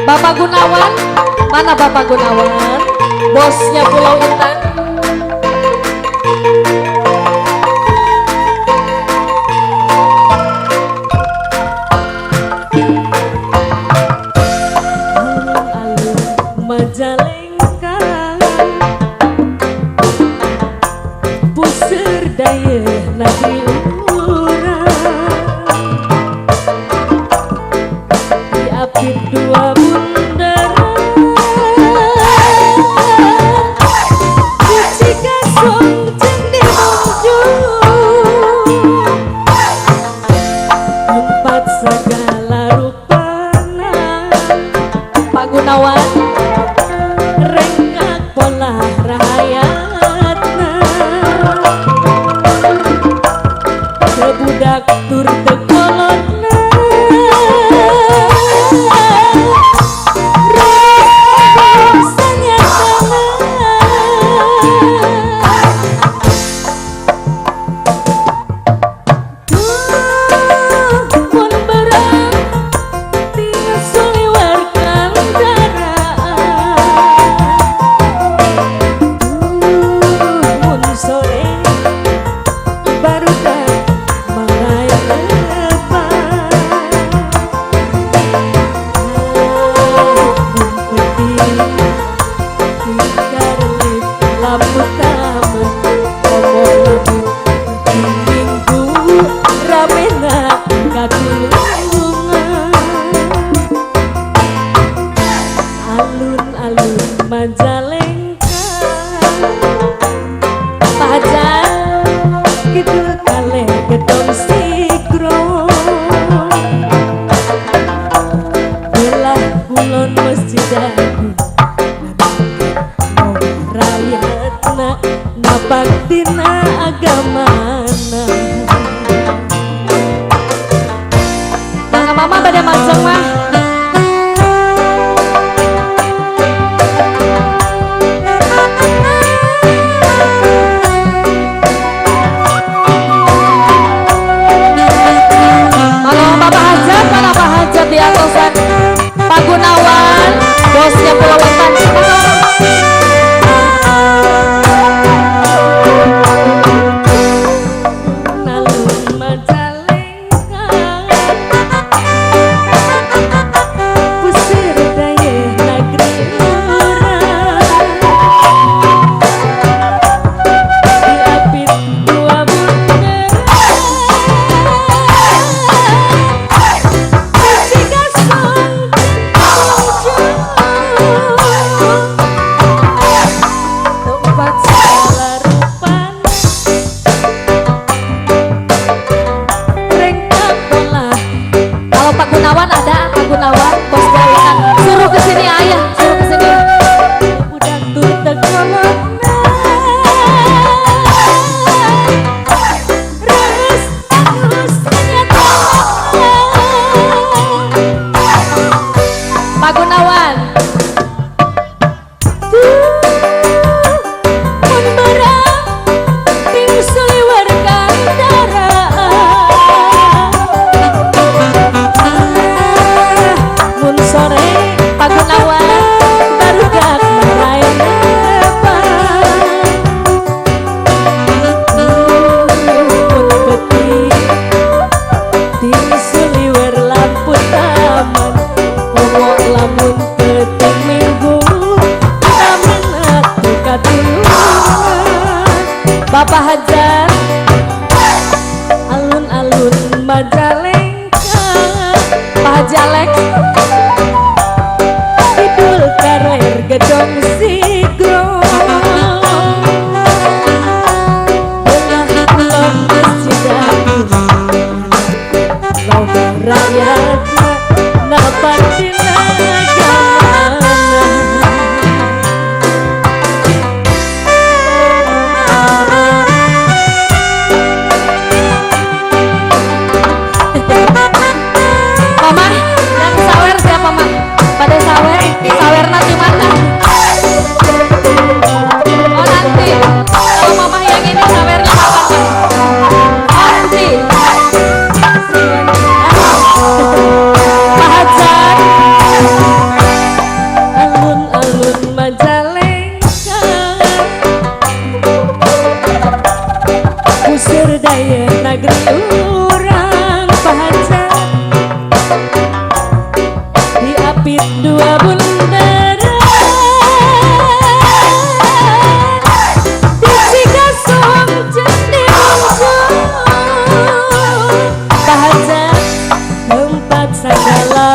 Bapak Gunawan, mana Bapak Gunawan? Bosnya Pulau Intan. Alun-alun Majalengka, puseur dayeuh negeri urang, diapit dua bundaran, Cikasung jeung di Munjung, tempat segala rupana. Pak Gunawan, rengkak pola rahayatna, teu budak tur teu kolotna, rasa sanyatana. Mun beurang tiasa suliwer kandaraan, mun sore barudak marae lepat, mun peuting tikarelip lampu taman, komo lamun peuting minggu ramena katulungan. Alun-alun Majalengka, Pak Hajat, kidul kale gedong sigro, belah kulon Masjid Agung, rakyatna napak dina agamana. Mangga mama bade majeng mah. Mangga Bapak Hajat, mana Pak Hajat di atasan? Pak Gunawan, bosnya Pulau Intan. Alun Majalengka, puseur dayeuh negeri urang, diapit dua bundaran, Cikasung jeung Munjung, tempat segala rupana, rengkak pola. Kalau Pak Gunawan ada, Pak Gunawan, bos Pulau Intan, suruh ke sini ayah, suruh ke sini. Budak tur teu kolotna, reus anu sanyatana. Pak Gunawan, tuh mun beurang ting suliwer kandaraan, mun sore Pak Gunawan barudak marae lepat, mun peuting ting suliwer lampu taman, komo lamun peuting minggu ramena teu katulungan. Bapak Hajat, alun-alun Majalengka, Pak Haji Alex, kidul kaler gedong sigro, belah kulon Masjid Agung, loba rakyatna napak dina.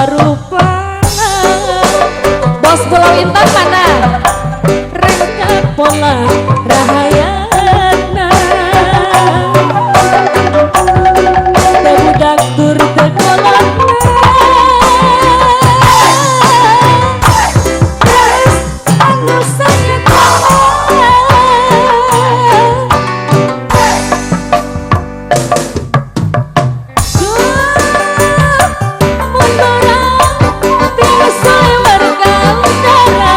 Rupa-rupana. Bos Pulau Intan mana? Rengkak pola rahayana. Teu budak tur teu kolotna. Res anu sakekola. Duh, mun barang tilu selewer ka udara.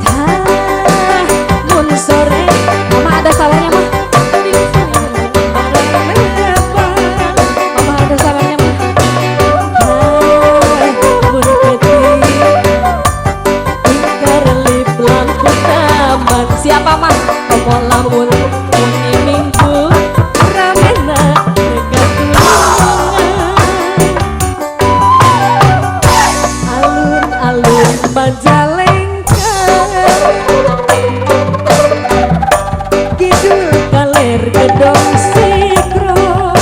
Tah, mun sore Mama ada salahnya mah. Mama ada salahnya mah. Tah, mun peuting tingkarlip lampu taman. Siapa mah? Komo lamun wengi Minggu ramena teu katulungan. Alun-alun Majalengka, kidul kaler Gedong Sikro,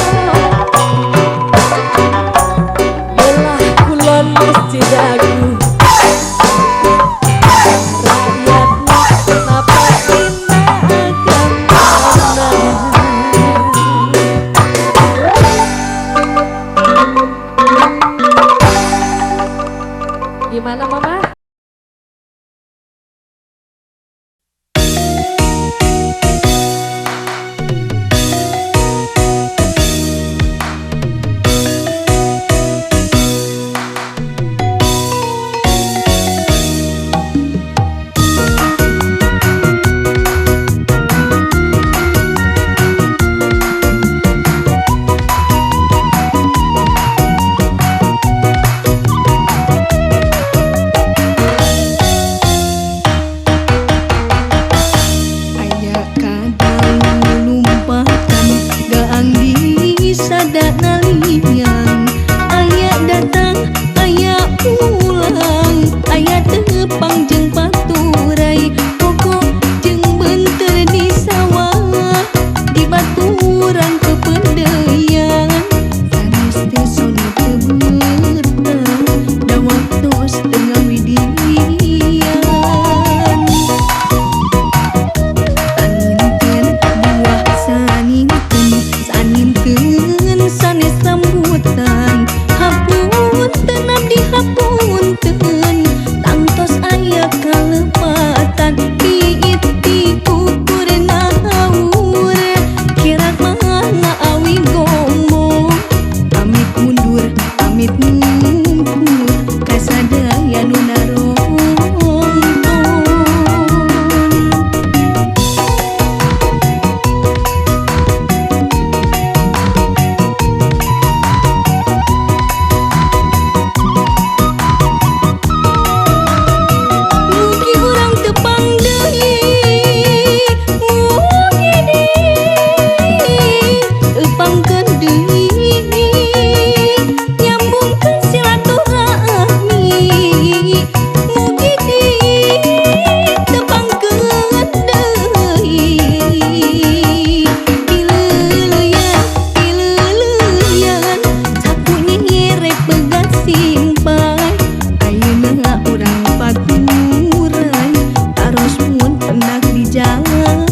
belah kulon Masjid Agung. Rakyatna napak dina agamana. Gimana Mama? Aya kadang lumpatan gaang di sadana liang. Aya datang, aya pulang, aya tepang jeung paturai. Pokok jeung beunteur di sawah, di baturan pependeuyan. Sanes teu sono teu beurtah, da waktos teu ngawidian. Saninten buah saninten, saninten sanes rambutan. Hapunten abdi hapunten, tangtos aya kalepatan. Piit ti kukur ngahawur, kirak mana awi gombong. Pamit mundur, pamit mungkur, kasadaya nu naronton. Mugi urang tepang deui, mugi deui tepangkeun deui, nyambungkeun silaturahmi. Mugi deui tepangkeun deui, pileuleuyan pileuleuyan sapu nyerek pegat simpan. Ayeuna urang paturay, taros mun pendak di jalan.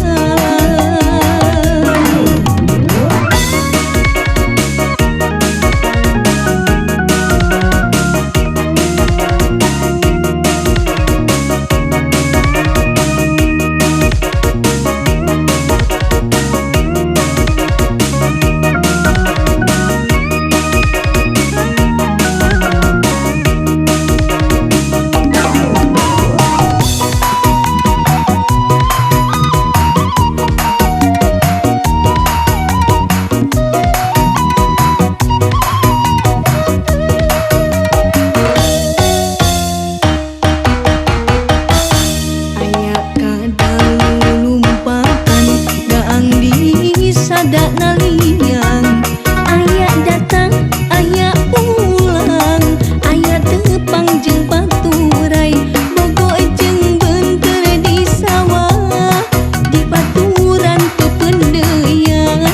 Aya kadang lumpatan gaang di sadana liang. Aya datang, aya pulang, aya tepang jeung paturay. Bogo jeung beunteur di sawah, di baturan pependeuyan.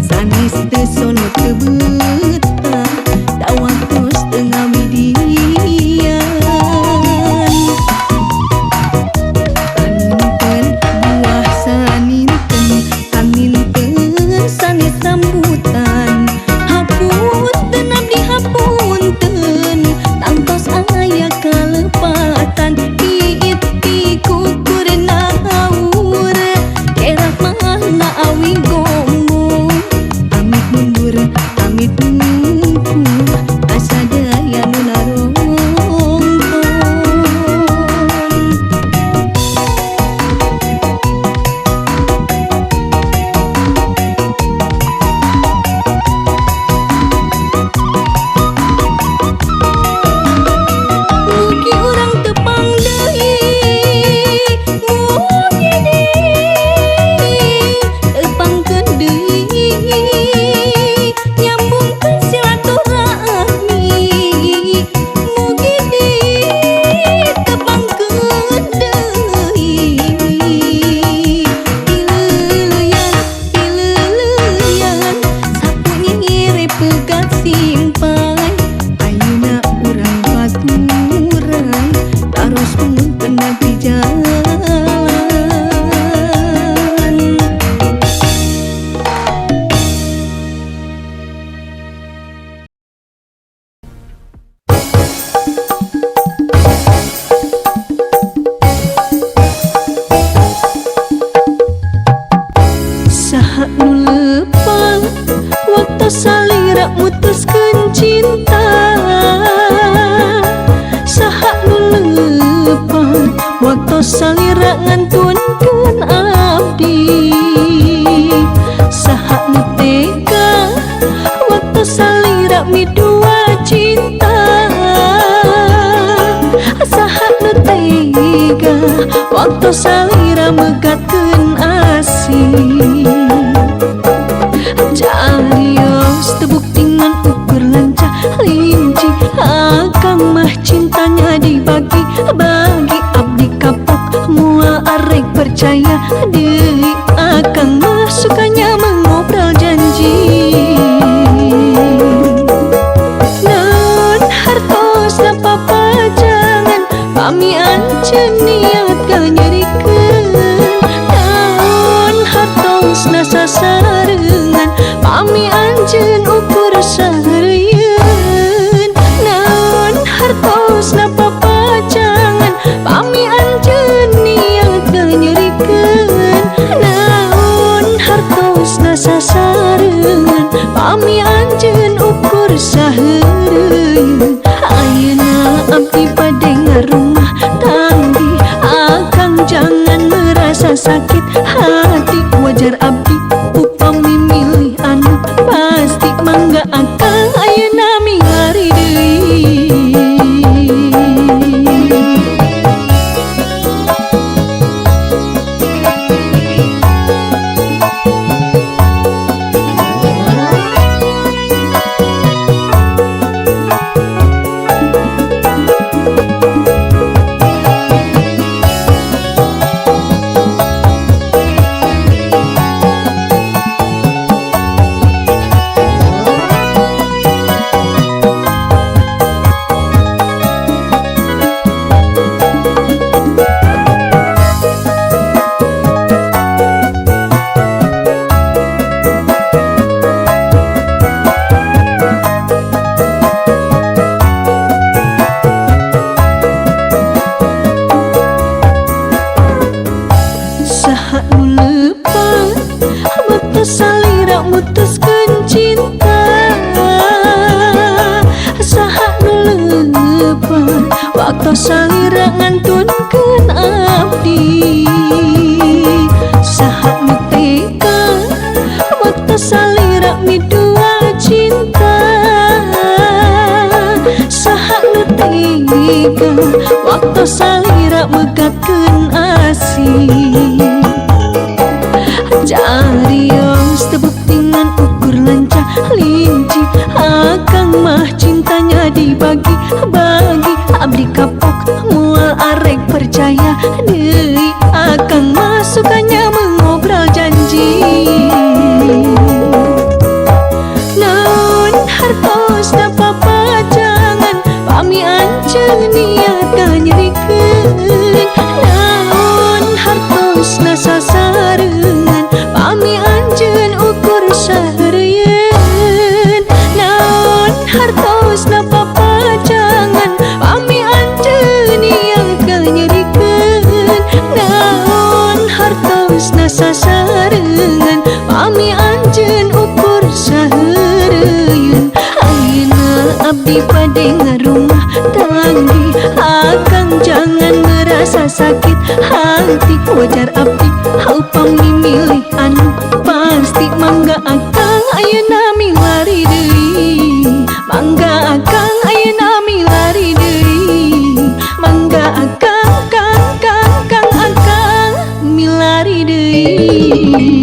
Sanes teu sono teu betah, salira mutuskeun cinta. Saha nu leupeut waktu salira ngantunkeun abdi. Saha nu tega waktu salira midua cinta. Saha nu tega waktu salira megatkeun asih. Carios teu ngan ukur lancah linci. Akang mah cintanya dibagi bagi, abdi kapok moal arek percaya deui. Akang mah sukanya mengobrol janji. Naon hartosna papajangan pami anjeun niat kanyerikeun. Naon hartosna sasarengan pami anjeun ukur sahreuyeun. Naon hartosna papajangan pami anjeun niat kanyerikeun. Naon hartosna sasarengan pami anjeun ukur sahreuyeun. Ayeuna abdi bade ngarumah tanggi, akang jangan merasa sakit hati. Wajar abdi upami milih anu pasti, mangga akang ayeuna milari deui. Saha nu leupeut waktu salira mutuskeun cinta. Saha nu leupeut waktu salira ngantunkeun abdi. Saha nu tega waktu salira midua cinta. Saha nu tega waktu salira megatkeun asih. Carios teu bukti ngan ukur lancah linci. Akang mah cintanya dibagi bagi, abdi kapok moal arek percaya deui. Akang mah sukanya mengobrol janji. Naon hartosna papajangan pami anjeun niat kanyerikeun. Naon hartosna sasarengan pami anjeun ukur sahreuyeun. Naon hartosna papajangan pami anjeun niat kanyerikeun. Naon hartosna sasarengan pami anjeun ukur sahreuyeun. Ayeuna abdi bade ngarumah tanggi, akang jangan merasa sakit hati. Wajar abdi upami milih anu pasti, mangga akang ayeuna milari deui. Mangga akang ayeuna milari deui. Mangga akang kang kang kang akang milari deui.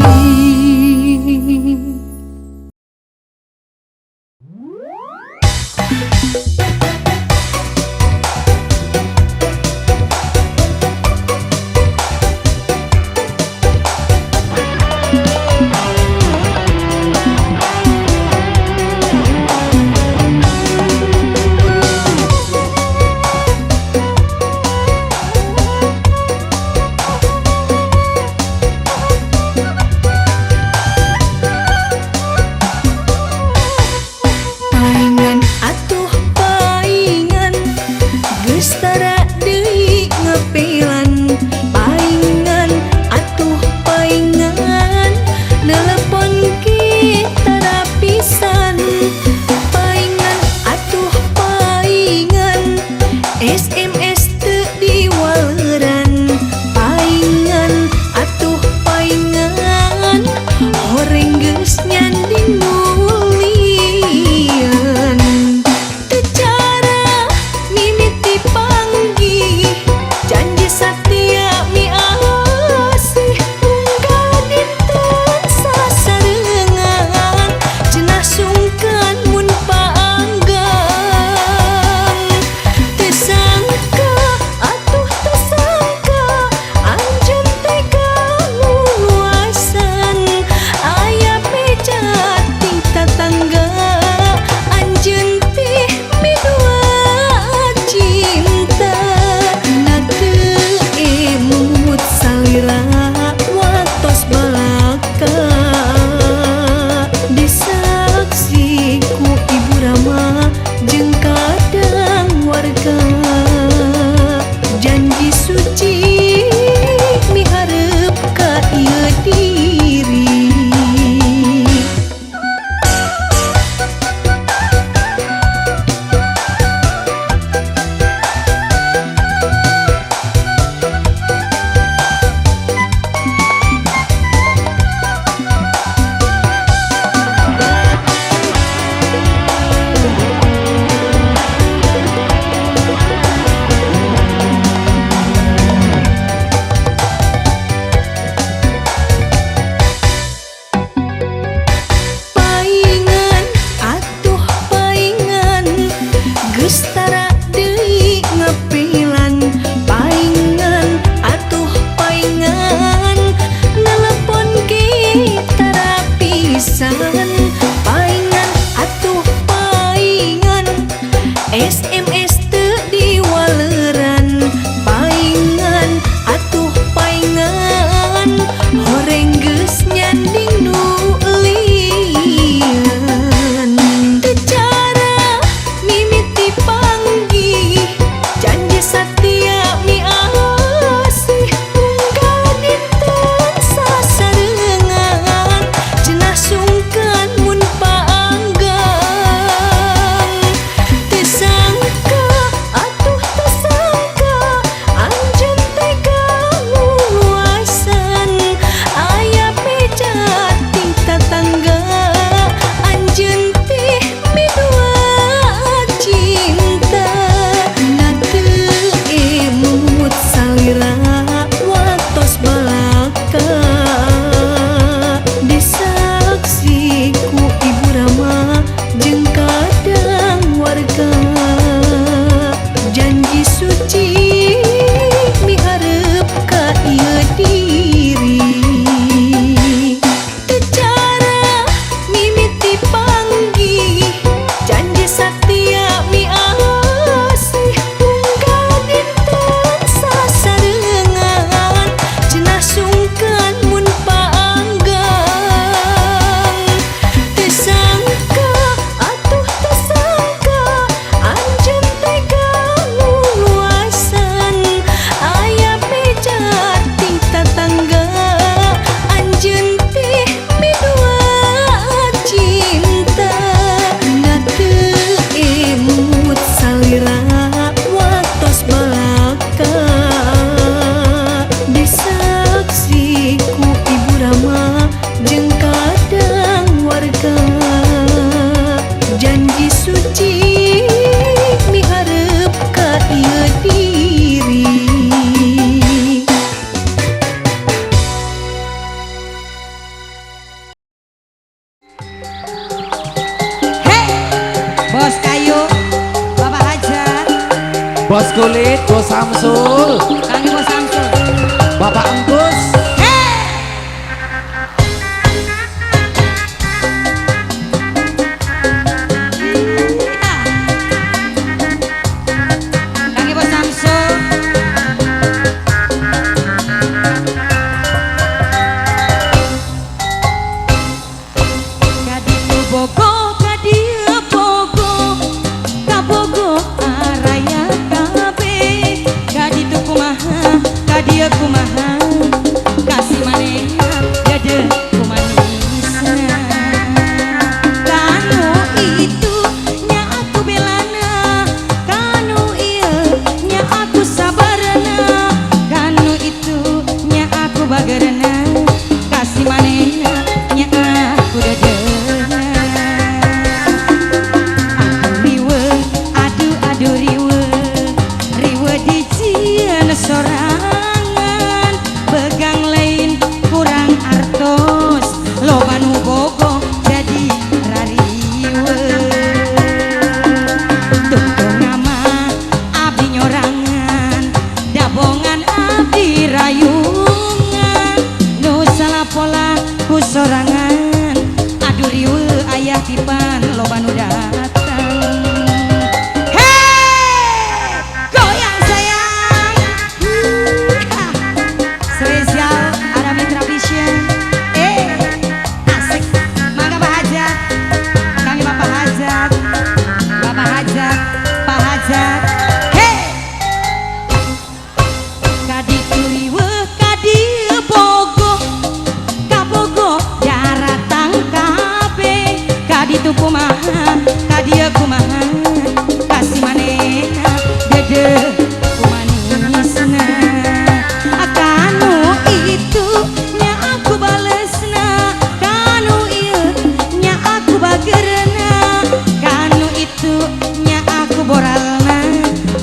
Bos kulit, Bos Samsul, Kangge Bos Samsul, Bapak Engkus. Hey! Kangge Bos Samsul. Kaditu bogo, kadieu bogo, kabogo araya kabeh. Kaditu kumaha, kadieu kumaha, kasih manehna deudeung kumanisna. Kanu itu nya aku belana, kanu ieu nya aku sabarna, kanu itu nya aku bagerna, kasih manehna nya aku dedeuna. Aduh riweuh, aduh aduh riweuh, riweuh dijieun sorangan, begang lain kurang artos, loba nu bogoh jadi rariweuh. Tungtung nama abdi nyorangan, dabongan abdi rayungan, nu salah pola ku sorangan, aduh riweuh ayah tipan loba nu datang. Hey, goyang sayang. Hah. Spesial ada Mitra Vision. Asik. Mangga Pak Hajat. Kangge Bapak Hajat. Bapak Hajat, Pak Hajat. Hey. Kaditu riweuh kadieu bogoh, kabogoh daratang kabeh. Kaditu kumaha, kadieu kumaha, kasih manehna deudeuh kumanisna. Kanu itu nya aku balesna, kanu ieu nya aku bagerna, kanu itu nya aku boralna,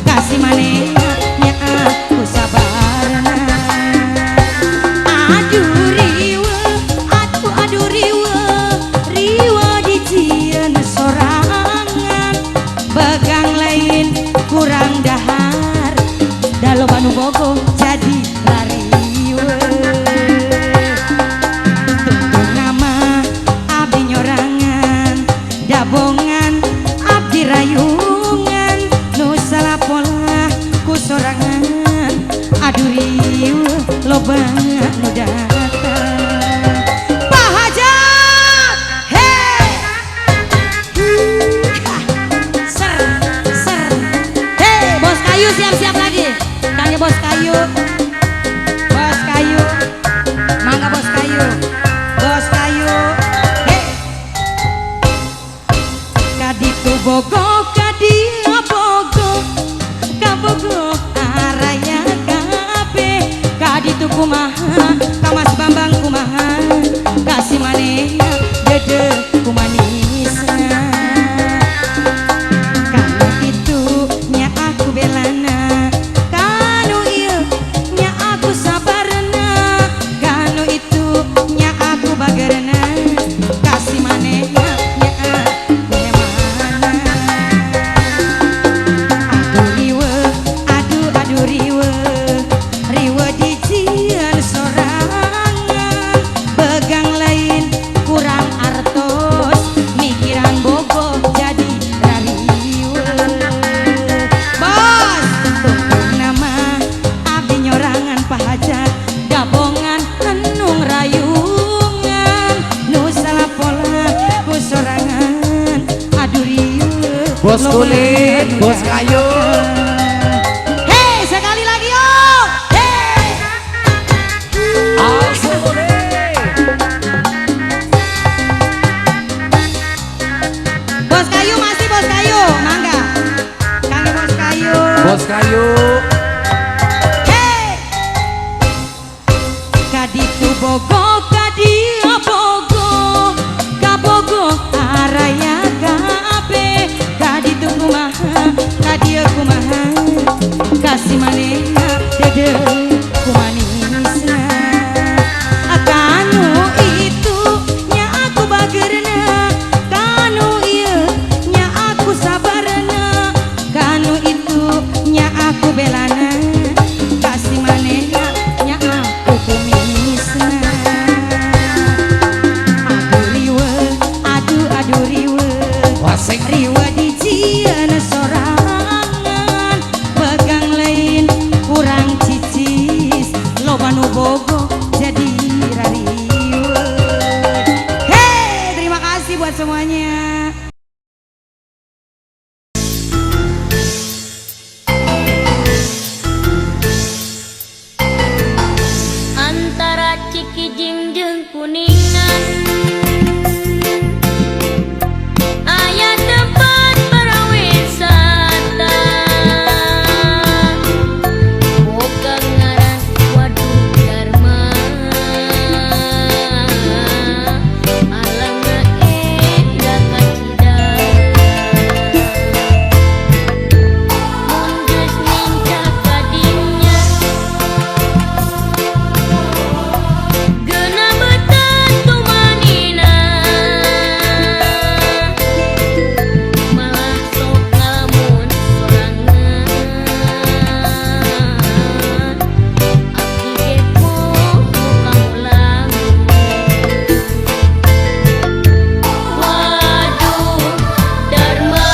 kasih manehna nya aku sabarna. Aduh riweuh, aduh aduh riweuh, riweuh dijieun sorangan, begang lain kurang dahar, da loba nu bogoh jadi rariweuh. Tungtung nama abdi nyorangan, dabongan abdi rayungan, nu salah pola ku sorangan, aduh riweuh loba nu datang. Pak Hajat, hey, ser ser, hey bos kayu siap-siap lagi, kangge bos kayu, bos kayu, mangga bos kayu, bos kayu, hey. Kaditu bogo, kadieu bogo, kabogo araya kabeh. Kaditu kumaha, ka Mas Bambang kumaha, kasih manehna deudeuh kumanisna. Kanu itu nya aku belana, kanu ieu nya aku sabarna, kanu itu nya aku bagerna, kasih manehna nya aku hemana. Aduh riweuh, aduh aduh riweuh, riweuh dijieun sorangan, begang lain kurang artos, mikiran bogoh jadi rariweuh. Bos, tungtung nama abdi nyorangan Pak Hajat, dabongan renung rayungan, nu salah pola ku sorangan, aduh riweuh Bos loba kulit, nu bos kayu. datang. Hei, sekali lagi yo. Hey. Asule. Bos kayu masih bos kayu, mangga. Kangge bos kayu. Bos kayu. Hey. Kaditu bogo, kadieu bogo, kabogo araya kabeh. Kaditu kumaha, kadieu kumaha, kasih manehna deudeuh kumanisna. Kanu itu nya aku bagerna, kanu ieu nya aku sabarna, kanu itu nya Pasing Riwa dijieun sorangan pegang lain kurang cicis loba nu bogo jadi rariweuh. Hey, terima kasih buat semuanya. Antara Cikijing jeung Kuningan aya tempat pariwisata boga ngaran Waduk Darma alamna endah kacida mun geus nincak ka dinya geuna beuteung tumanina malah sok ngalamun sorangan abdi ge poho ka mulang. Waduk Darma,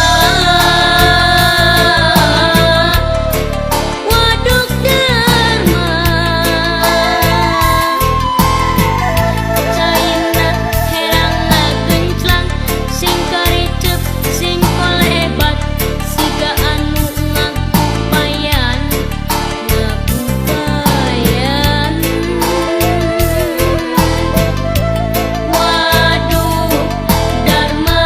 Waduk Darma, caina herang ngagenclang sing karicep sing kolebat siga anu ngakupayan ngakupayan. Waduk Darma,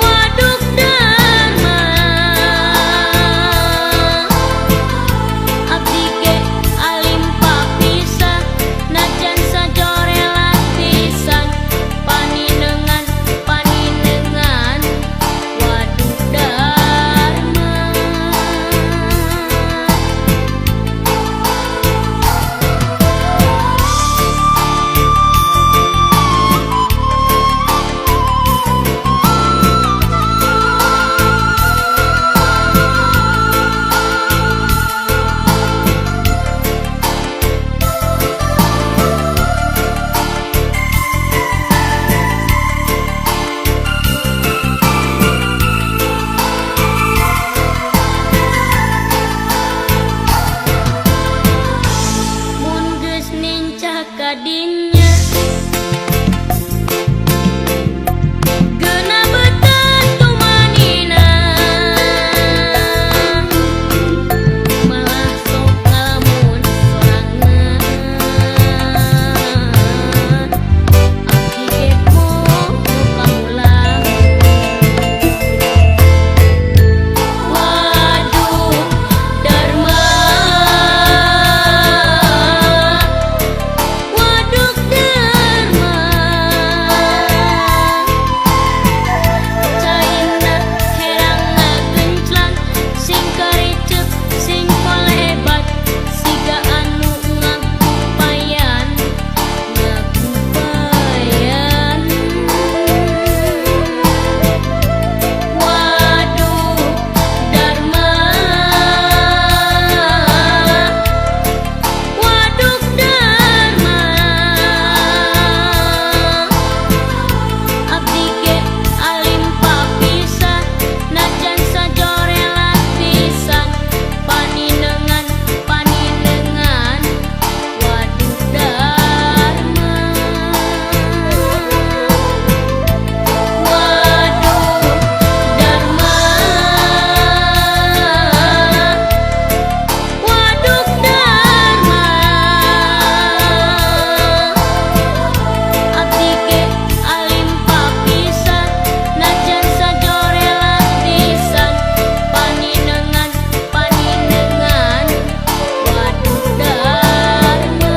Waduk Darma, abdi ge alim papisah najan sajorela pisan paninengan paninengan Waduk Darma. Mun geus nincak ka dinya geuna beuteung tumanina malah sok ngalamun sorangan abdi ge poho ka mulang. Waduk Darma, Waduk Darma, caina herang ngagenclang sing karicep sing kolebat siga anu ngakupayan ngakupayan. Waduk Darma, Waduk Darma, abdi ge alim papisah najan sajorela pisan paninengan paninengan Waduk Darma. Waduk Darma, Waduk Darma, abdi ge alim papisah najan sajorela pisan paninengan paninengan Waduk Darma.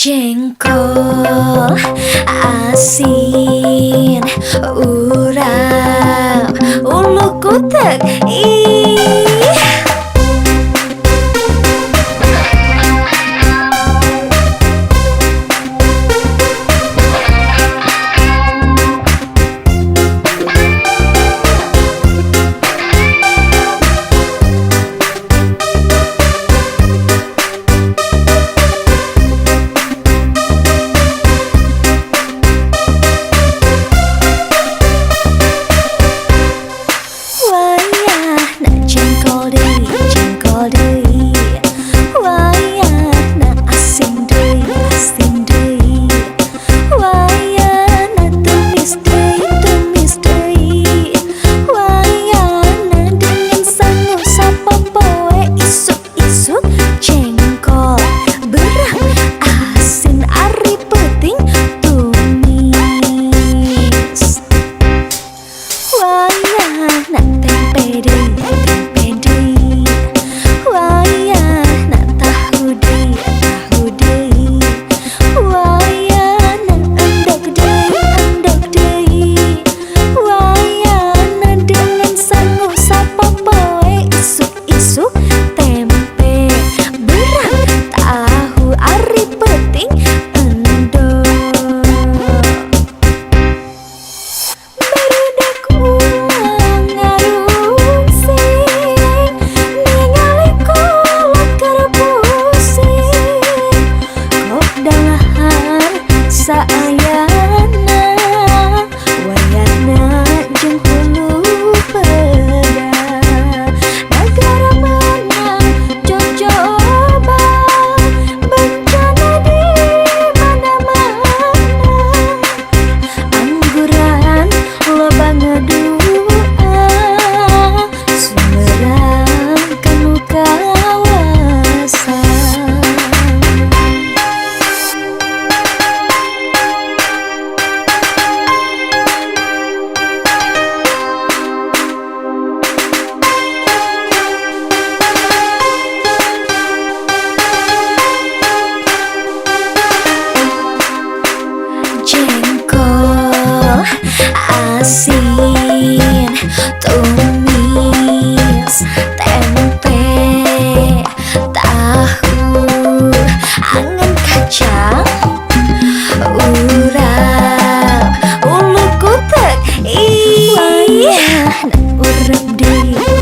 Jengkol asin urap ulu kutek ih. Tumis tempe, tahu, angan kacang, urap, ulu kutek. Ih, urap deui.